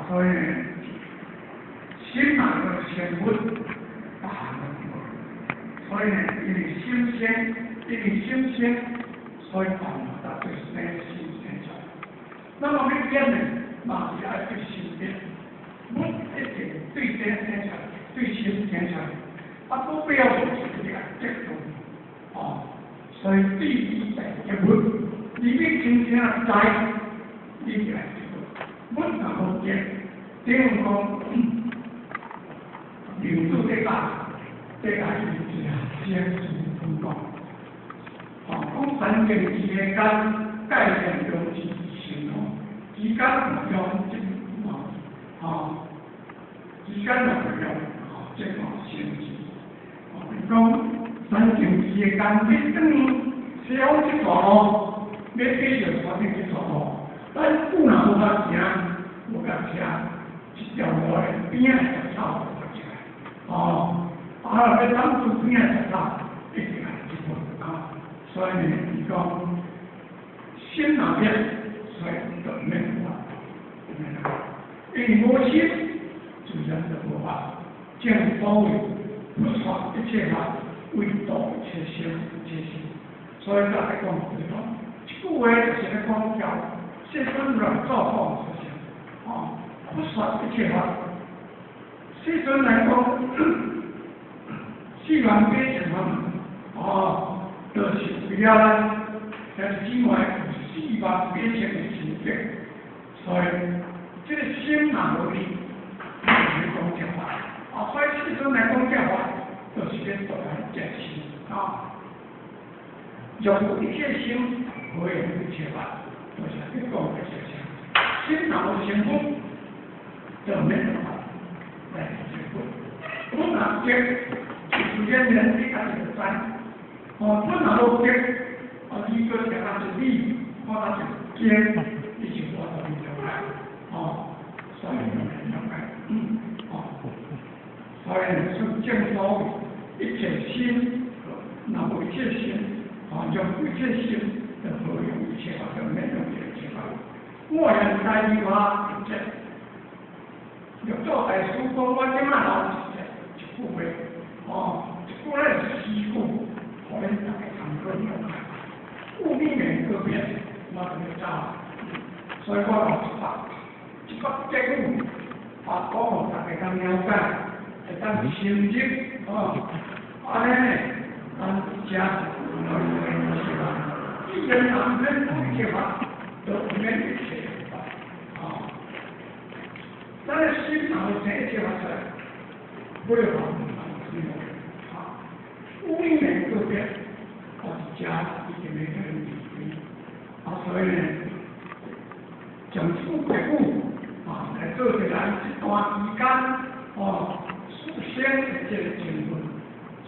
所以心若無成佛，逐項攏無。所以呢，因為心生，因為心生，所以萬法對生心生出來。那麼欲變呢，嘛是愛對心變，物一定對這生出來，對心生出來。啊，不表就是愛得到，哦，所以對彼在得物，你欲真正知，你就愛得到。物若無得，等於講，六祖這個，這個伊是先師分講，哦，講三境之間概念中之成哦，之間有用這哦，哦，之間有用哦，這個先知。哦，伊講三境之間，你等於西方這段路，欲過著山頂這段路，咱久若無法行，無共車，這條路的邊仔雜草就出來，哦，啊，若欲當厝邊仔雜草，一定愛這步啊。所以呢，伊講心若滅，所以就免法，因為無心，自然就無法。正所謂不說一切法，唯度一切生一切心。所以才來講就是講，這句話就是咧講教世尊來做講事情，哦，不說一切法。世尊來講，4萬八千法門，哦，就是為了咱兄弟姊妹有4萬八千個心得，所以這個心若無去，就是講這話。啊，所以世尊來講這話，就是咧度咱這心啊。若無一切心，無用一切法，就是咧講這事情。心若無成佛，就免辦法來成佛。佛若得，自然然你家己就知。哦，佛若無得，哦，你閣聽他一理，看他一經，你就無法度了解。哦，所以就來了解。哦，所以是正所謂一切心，若無一切心，哦，用一切心就無用一切法，就免用一切法。我言大話一節，六祖大師講我這擺留一節一句話，哦，這句咧是詩句，予恁大家參考了解。有理免個別，我就欲走。所以我留一百節句，啊，講予大家通了解，會當深入，哦，按呢，咱遮是既然人免一切法，就免一切法，哦。咱的心若有生一切法出來，不了法，啊，有理免個別，我是遮已經欲甲恁離開，啊，所以呢，將此結句啊，來做一咱這段期間哦，事先的這個經文，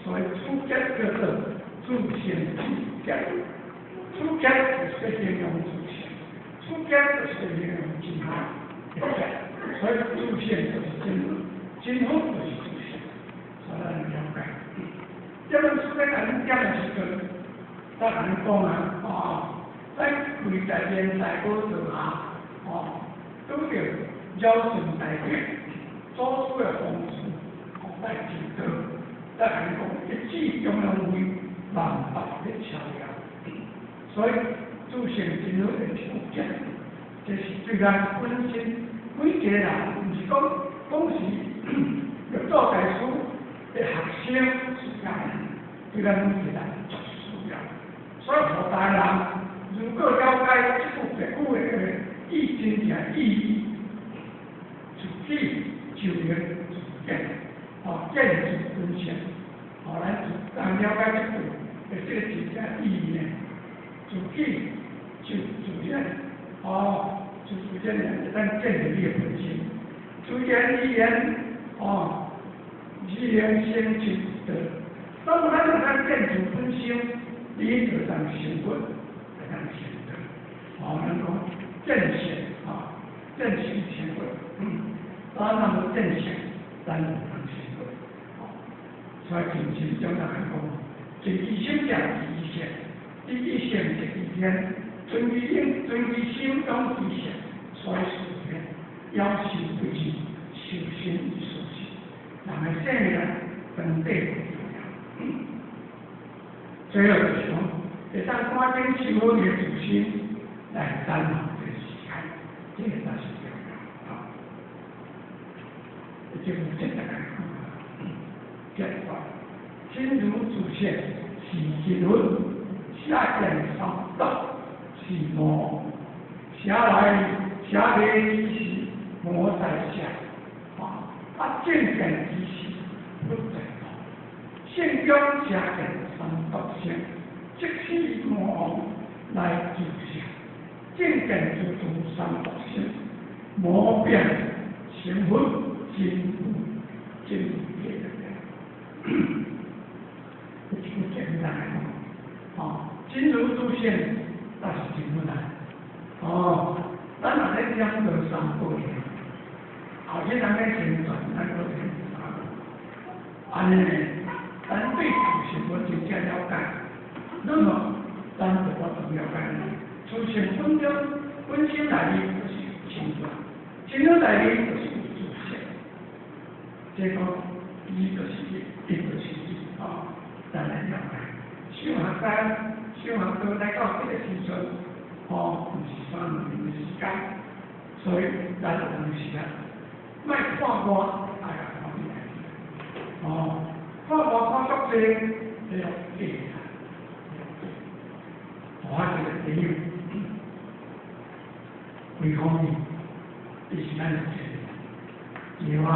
所以此節叫做自性自覺，此節就是形容自性，此節就是形容真法，所以自性就是真佛，真佛就是自性，所以咱了解。這本書咧，共恁講的時陣，才共恁講啊，哦，咱跪在蓮台寶座下，哦，拄著堯舜大帝祖師的風姿，哦，來證道，才共恁講一指中央位，萬法咧超越。所以自性真好的一句講，這是對咱本身每一個人，毋是講講是六祖大師的學生需要，對咱每一個人足需要。所以，予大人如果了解這句白句的意真正意義，自己就能自見，哦，見自本性，哦，咱咱了解這句的這個真正意義呢，自己就自然，哦，就自然會當見著你的本性，自然而然，哦，自然生出的。當咱會當見自本性，你就當成佛，會當成道。哦，咱講見性，啊，見性成佛。當咱無見性，咱無通成佛。哦，所以真正將來講，一其心者一其性，一其性一其天，存其心，存其心講其性，所以是天。夭壽不盡，受身與所受，人的生命長短無重要。最後就是講，會當趕緊修好你的自身來展望這個世界，這個才是重要。啊，這個簡單來講，結果，真如自性是真佛，邪見三毒是魔，邪來邪來之時魔在邪，啊，正見之時佛在道，性中邪見三毒生，即使魔王來自邪，正見之處三毒生，魔變成佛真如真如體的。這個簡單來講，啊，真如自性，那是真佛來。哦，咱若咧講到三寶，後日人咧宣傳，咱閣聽三寶。按呢，咱對自性無真正了解，那麼咱就無法了解。自性本中本身內面就是清淨，清淨內面就是有自性。這個伊就是一，伊就是一，啊，咱來了解。修學山，修學道來到這個時陣，哦，毋是啥物的時間，所以咱有當時啊，莫看外，愛來看內。哦，看外看足濟，這要假啦，我一個朋友，幾方面，伊是咱一個，伊話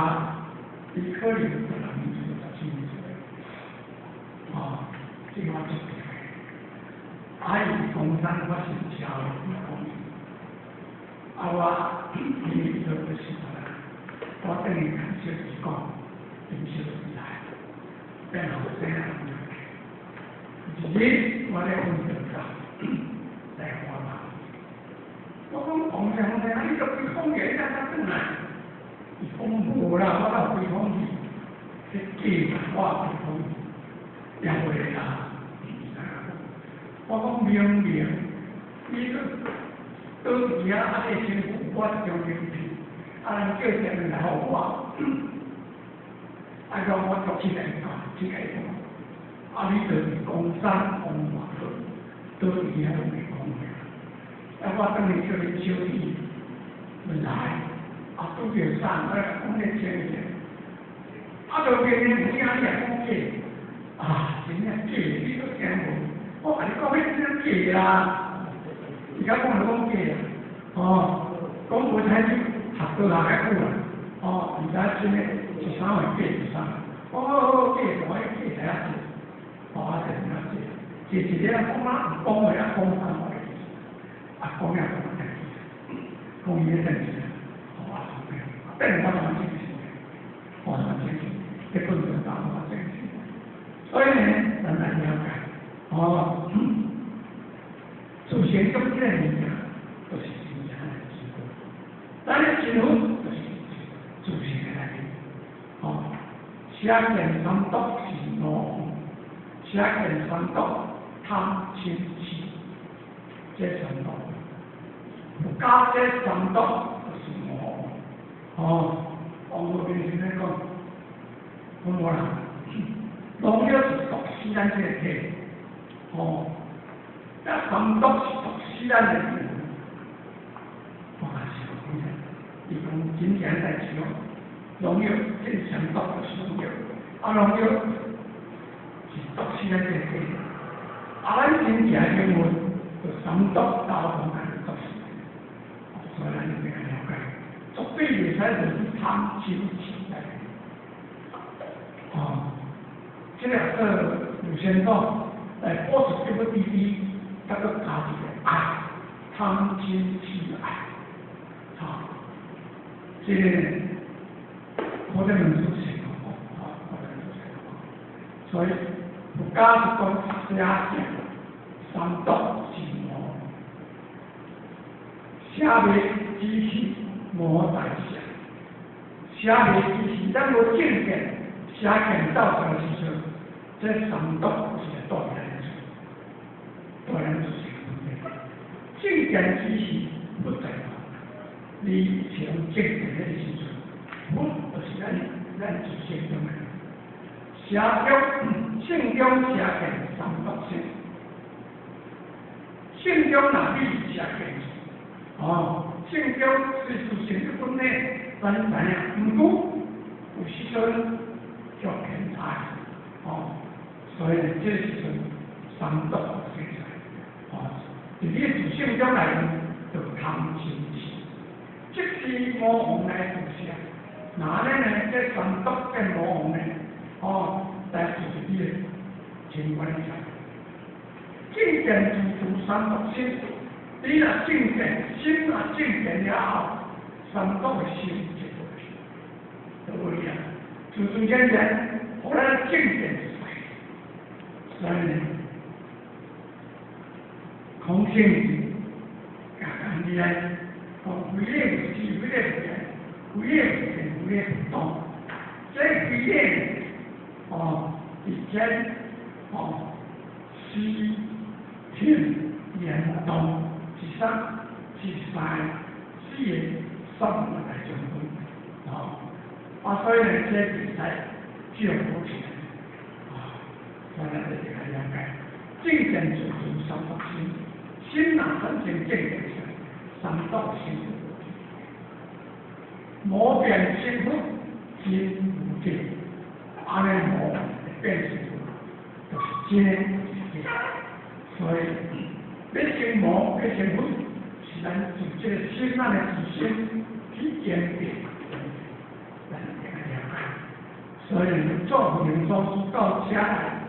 伊可能就人做十四歲，哦，這個我做袂。啊，伊講山我是超講，啊我因為做的時陣，我等於感謝伊講，點小來，變後生啊。一日我咧運動到來看嘛，我講王先生，你都規風嘅，你怎才轉來？伊講無啦，我哪有規風去？彼假我規風去，也袂啦。我講明明，你閣倒佇遐按呢辛苦，我一張名片，啊人叫電話來予我，啊講我足起來講，起來講，啊你就是江山王華好，倒佇遐攏袂講話。啊我等於叫恁小弟來，啊拄著啥，我講咧清者，啊就變成有影你也講假，啊真正假，你閣聽無？我共你講，彼真正假啦，而家講就講假啦，哦，講無聽就學倒學較久啦，哦，而家真的一三位假一三，哦假，我假知影假，哦啊就怎假，假一個講啊講話啊講三話，啊講了講代誌，講伊個代誌，哦啊變我怎麼清楚，我怎麼清楚，這本就打我清楚，所以呢，咱來了解。哦，祖先講這個物件，都是真正的智慧。咱的真佛就是自性的內面。哦，邪見三毒是魔，邪見三毒貪嗔癡，這三毒，佛家這三毒就是魔。哦，王老先生講，講無啦，農藥是毒死咱這個體。哦，這三毒是毒死咱的靈魂。我嘛是講啥？伊講真正代誌哦，農藥這三毒就是農藥，啊農藥是毒死咱這個體。啊，咱真正的靈魂就三毒交通來毒死。所以咱應該了解，絕對袂使落去貪嗔癡來。哦，這個做有仙講。來保持這個滴滴，佮閣加一個愛，貪嗔癡愛，好，這個我這兩出是講，啊，我這兩出是講，所以佛家是講邪見三毒是魔，邪滅之時魔在邪，邪滅之時咱無正見，邪見造成的時陣，這三毒是會帶來。當然就是正見之時不在，你一切正见彼个时阵，佛就是咱自性中的。邪中性中邪见三毒心，性中若你邪见，哦，性中虽是性的本体，咱知影，毋过有时阵叫偏差，哦，所以這時陣三毒生出來，哦，佇你自性中內面就貪嗔痴，這是魔王來注射，那呢呢？這三毒變魔王呢？哦，來注射你的情關上，正見自除三毒心，你若正見心若正見了後，三毒的心就無去，就無去啊！自自然然，予咱正見出來，所以呢，空性共咱來講，非禮勿視，非禮勿言，非禮勿見，非禮勿動。這非禮哦，佇見哦，視聽言動，是啥？是三四個三個來中分，哦，啊，所以呢，這會使照顧起來，啊，所以咱就來了解，正見自除三毒心，心若產生正見時，三毒心魔變成佛真如者，按呢魔變成佛，就是真是假。所以欲成魔欲成佛，是咱自這個心，咱的自心去鑑別，咱會了解。所以祖明祖師到遮來，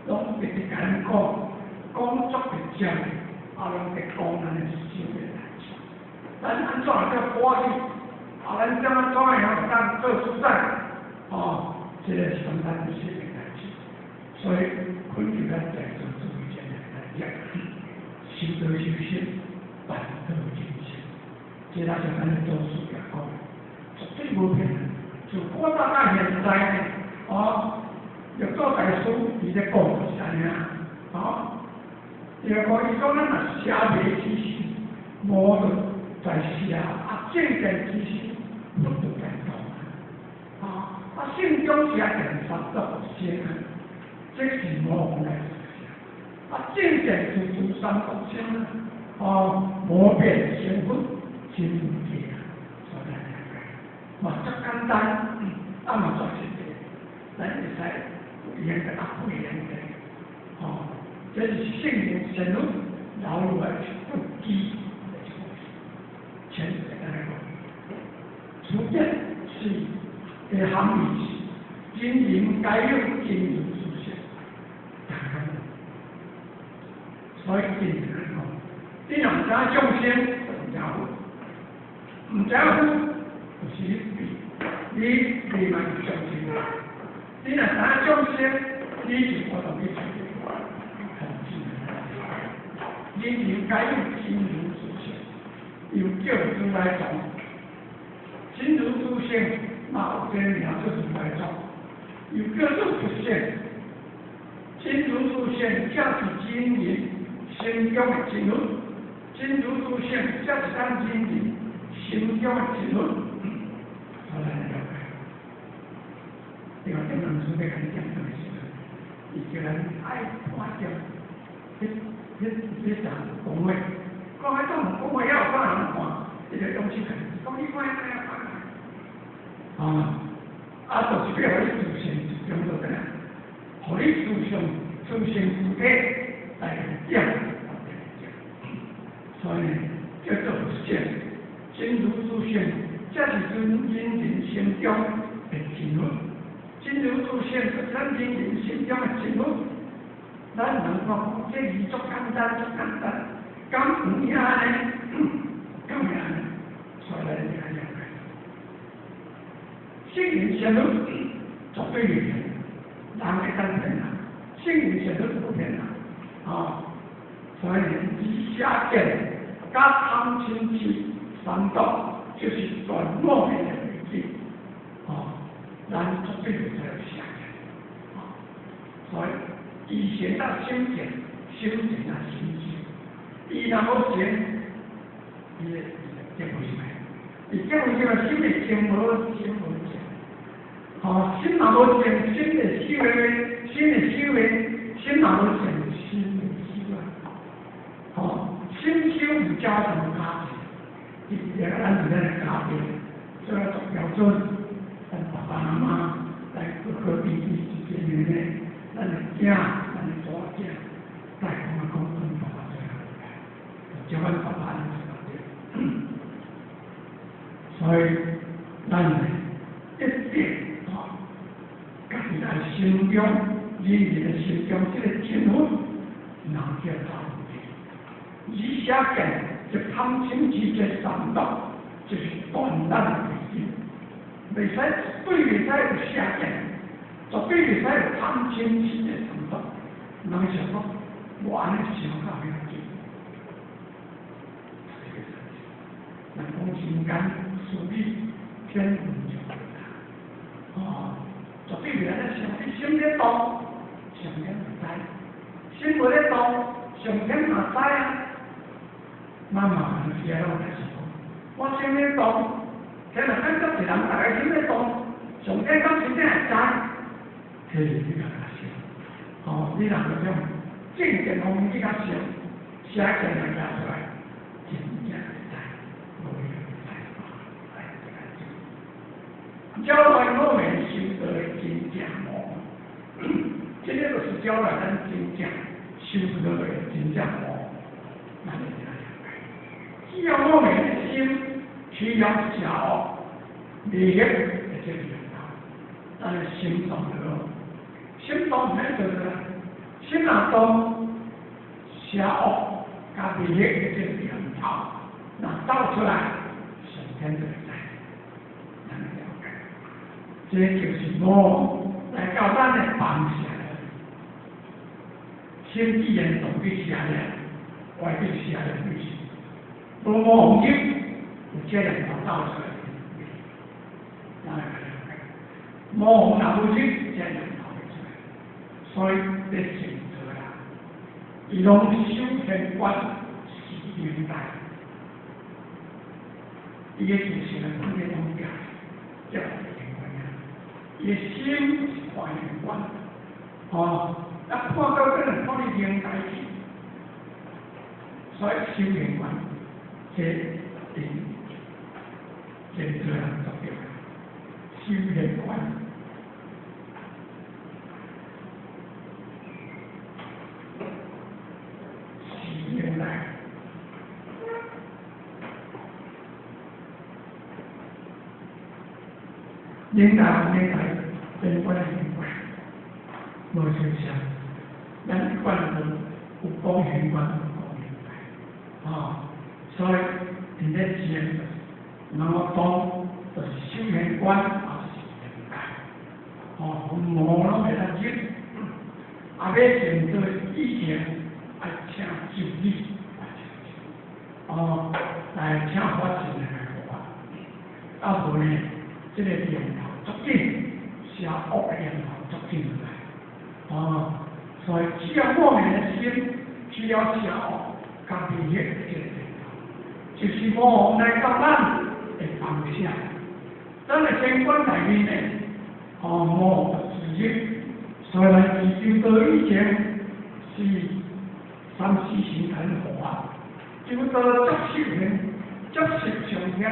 攏直直共咱講，講足直接，啊，攏佇講咱的心的代誌。咱按怎叫歡喜？啊，咱怎啊怎會曉當做主宰？哦，這個是講咱心的代誌。所以，懇求咱在座諸位前來來修道修心，辦道成聖。這也是咱的祖師爺講，絕對無騙人。自古早到現在，哦，六祖大師伊咧講就是按呢啊，哦，伊講伊講咱若邪迷之時，魔就在邪；啊，正見之時，佛就在動。啊，啊，性中邪見三毒心，這是魔王來注射。啊，正見自除三毒心，哦，魔變成佛真如者，所以嘛足簡單，啊嘛足實際，咱會使用得啊不用得，哦，這是聖人仙佛留落來不羈的一個前來講，此見是的含義是人人皆有真如自性，所以真如講，你若毋知眾生，就毋知佛；毋知佛，就是你未萬眾生。你若知眾生，你就無動去尋求很自然。人人皆有真如自性，又叫如來藏。真如自性嘛有這個名做如來藏，又叫做佛性。真如自性才是真人心中的真如，真如自性才是咱真人心中的真如。好，咱來了解。另外，點兩書欲共你點燈的時陣，伊叫咱愛看著，彼彼陣講話，講彼種講話猶有看人看，伊就用手講你看遐看，啊，啊，就是欲予你自性自中就怎樣，予你自性自性自體來點，所以叫做佛性，真如自性，才是真人人心中的真如。真如自性是咱人人心中的真如。咱人講這字足簡單，足簡單，敢有影呢？敢有影呢？所以咱就愛了解。聖人仙佛絕對有騙，人會當騙人，聖人仙佛不騙人，啊！所以以邪見佮貪嗔痴三毒，就是斷惡的危機，啊！咱絕對袂使有邪見，啊！所以以前到心見，心見啊心知，伊若無見，伊會伊就無是來。伊叫为什麼心會靜無心無靜？吼，心若無靜，心會修的，心會修的，心若無靜，心會修啊。吼，心修有教什麼價值？伊咱是咱的家庭，所以做標準，咱爸爸媽媽來哥哥弟弟姊姊妹妹，咱的囝，咱的大囝，來講啊講，阮爸爸最好，叫阮爸爸安尼做對。所以，咱一定吼，家己在心中，人人的心中，這個真佛，人叫頭問題。以邪見，就貪嗔癡這三毒，就是斷咱的慧根。袂使對袂使有邪見，絕對袂使有貪嗔癡這三毒。人想講，我按呢想較要緊。人講人間事理，天文就會啦。哦，絕對袂按呢想，你心咧動，上天就知；心無咧動，上天嘛知啊。媽媽有時啊，攏開始講，我心咧動，天若感覺一人逐个心咧動，上天敢真正會知？這是你較想。哦，你若有種正見方面去較想，邪見來加出來，真正會知，無一定會知。來，這個教來我們修道的真正魔，這個就是教來咱真正修道的真正魔，咱會了解。只要我們的心起了邪惡、迷惑的這個念頭，咱的心動了，心動免做啦，心若動，邪惡佮迷惑的這個念頭，若走出來，上天就會知，咱了解。這就是魔來教咱的方式。心既然動去邪念，歪去邪念去，無魔入，有這念頭走出來，咱來了解。魔若無入，這念頭會出來，所以咧靜坐啦，伊攏修天觀四明大，伊個就是來看這種叫叫天觀啊，伊的心是看天觀，哦，啊看到這個看你明大去，所以修天觀，這真真多人做對，修天觀。四明大，明大明大，真观天觀，無相像。咱一般人有講玄觀，有講明大，哦，所以佇咧禪，人我講就是修玄觀，也是明大，哦，魔攏袂當入，啊，欲靜坐以前，愛請咒語，哦，來請法神來護法，啊無呢，這個念頭足緊，邪惡的念頭足緊來，哦，所以只要我們的心，只要邪惡佮迷惑的這個念頭，就是魔王來教咱的方向。咱的仙觀內面呢，哦，魔王就自入，所以咱自修道以前是三四行成佛啊，就到接受天，接受上天，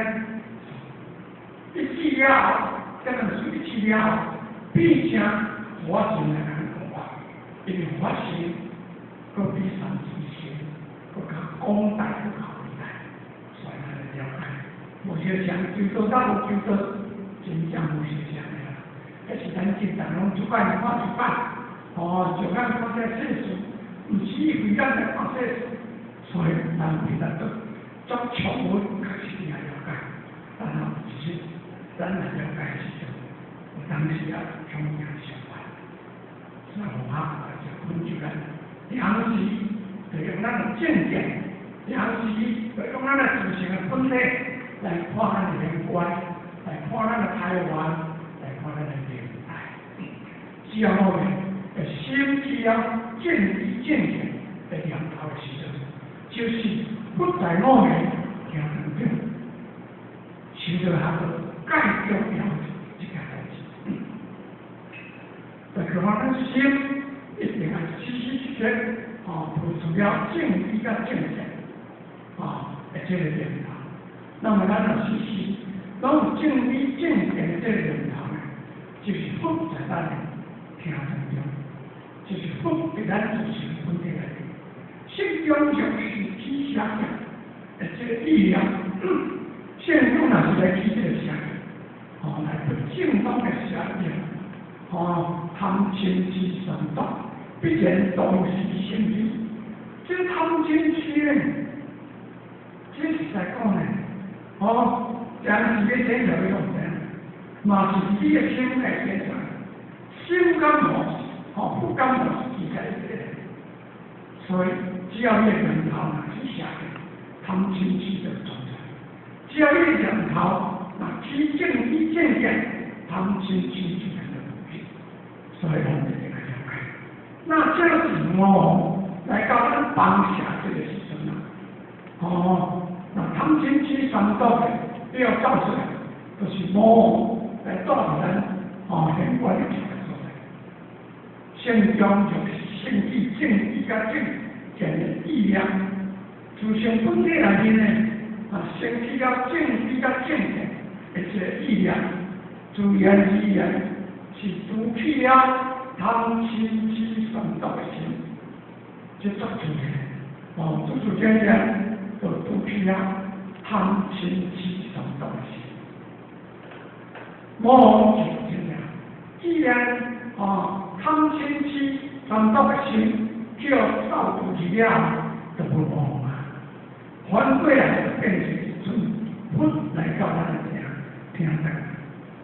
一死了後，這個是一死了後，變成佛神來講法，因為佛神閣比三四神閣較廣大、閣較偉大，所以咱來了解，無相像，修道甲無修道，真正無相像的啦。彼是咱正常攏一擺看一擺，哦，就咱看這世事，毋是以為咱來看世事，所以咱為咱做足充分確實來了解，但係其實咱來了解的時陣，有當時啊，強行相反，所以我就困住咱，平時就用咱的正見，平時就用咱的自性的本體來看咱的玄關，來看咱的台灣，來看咱的明大。只要我們的心只要正知正見的念頭的時陣，就是不在我們行當中，心修做较盖重要一件代志。但是讲咱心一定愛時時刻刻，哦，付出了正知佮正見，哦，的這個念頭。那麼咱若時時攏有正知正見的這個念頭呢，就是佛在咱的聽當中，就是佛佇咱自性本體內面。性中就是起邪見的這個意念，性中若是來起這個邪見，哦，來不正當的邪見，哦，貪嗔癡三毒，必然同時生起。這貪嗔癡呢，這是在講呢，哦，這樣是欲顯出來，你攏毋知影，嘛是你的心來顯出來，心佮魔，哦，佛佮魔是在一個，所以只要你的念頭若去邪見，貪嗔癡就存在；只要你的念頭若起正知正見，貪嗔癡自然就無去。所以咱一定愛了解。那這是魔來共咱幫邪這個時陣啊，哦，那貪嗔癡三毒的你要走出來，就是魔來帶咱哦，現觀的這個所在。性中就是性智正知佮正見的意念，自性本體內面呢，啊，生起了正知佮正見的這個意念，自然而然是除去了貪嗔癡三毒的心，這足自然，哦，自自然然就除去了貪嗔癡三毒的心。魔就是這樣，既然啊貪嗔癡三毒的心叫掃除去了，就無魔啊。反過來就變成一尊佛來到咱的聽聽得，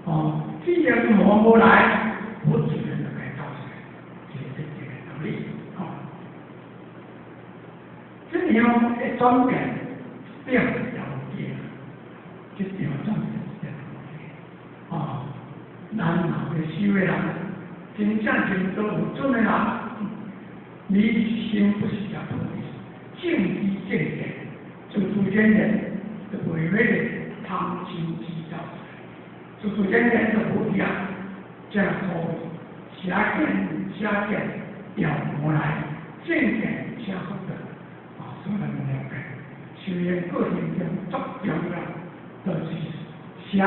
哦，既然魔無來，佛自然就該走出來，這是這個道理，哦。這樣的轉變變了解，這樣轉變變了解，哦，咱若欲修的人，真正真多有準的人，你心不是遮菩提，正知正見，自自然然就袂欲貪嗔癡走出來，自自然然就無去啊，這所謂邪見邪見妖魔來，正見邪佛的，啊，所以咱了解，修行過程中足重要，就是邪見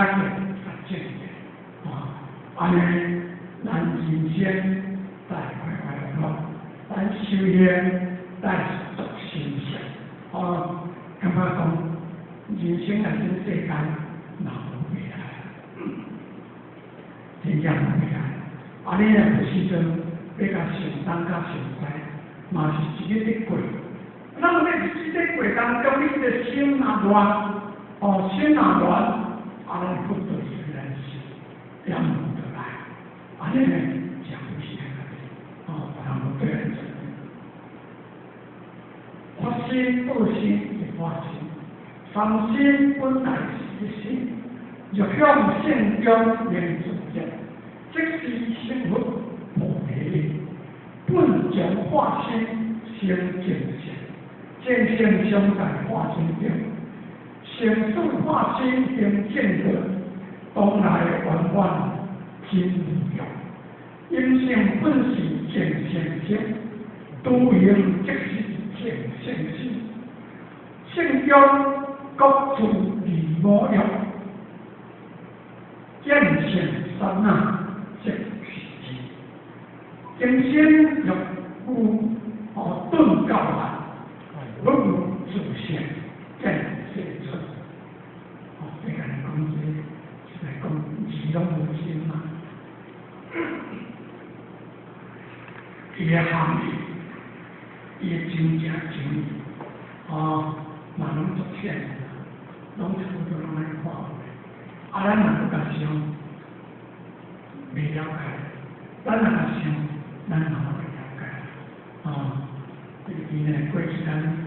佮正見，啊，按呢，咱人生才會快快樂樂，咱修行才會足神聖，哦，感覺講人生來這世間嘛無未來，真正無未來。啊，你若有時陣欲共想東佮想西，嘛是一个佇過。咱咧這個過當中，你的心若亂，哦，心若亂，啊，咱佛就是咱心，也無就來，按呢呢，誠不是哦，別人無對咱做。發心報身是化身，三身本來是一心，欲向性中明自見，即是成佛菩提力，本將化身成正性，正性常在化身中，成事化身行正道，當來圓滿真如用，因性本是正性心，獨行即是正性心，性中各自離五欲，見性剎那即是智，今生欲悟哦頓教啊，不如自性見性出。哦，這個人講這是在講自攏無心嘛。伊的含義，伊的真正情義，哦，嘛攏足淺，攏差不多攏按呢看有的。啊，咱若閣共想，袂了解；咱若共想，咱嘛袂了解。哦，這個呢，過去咱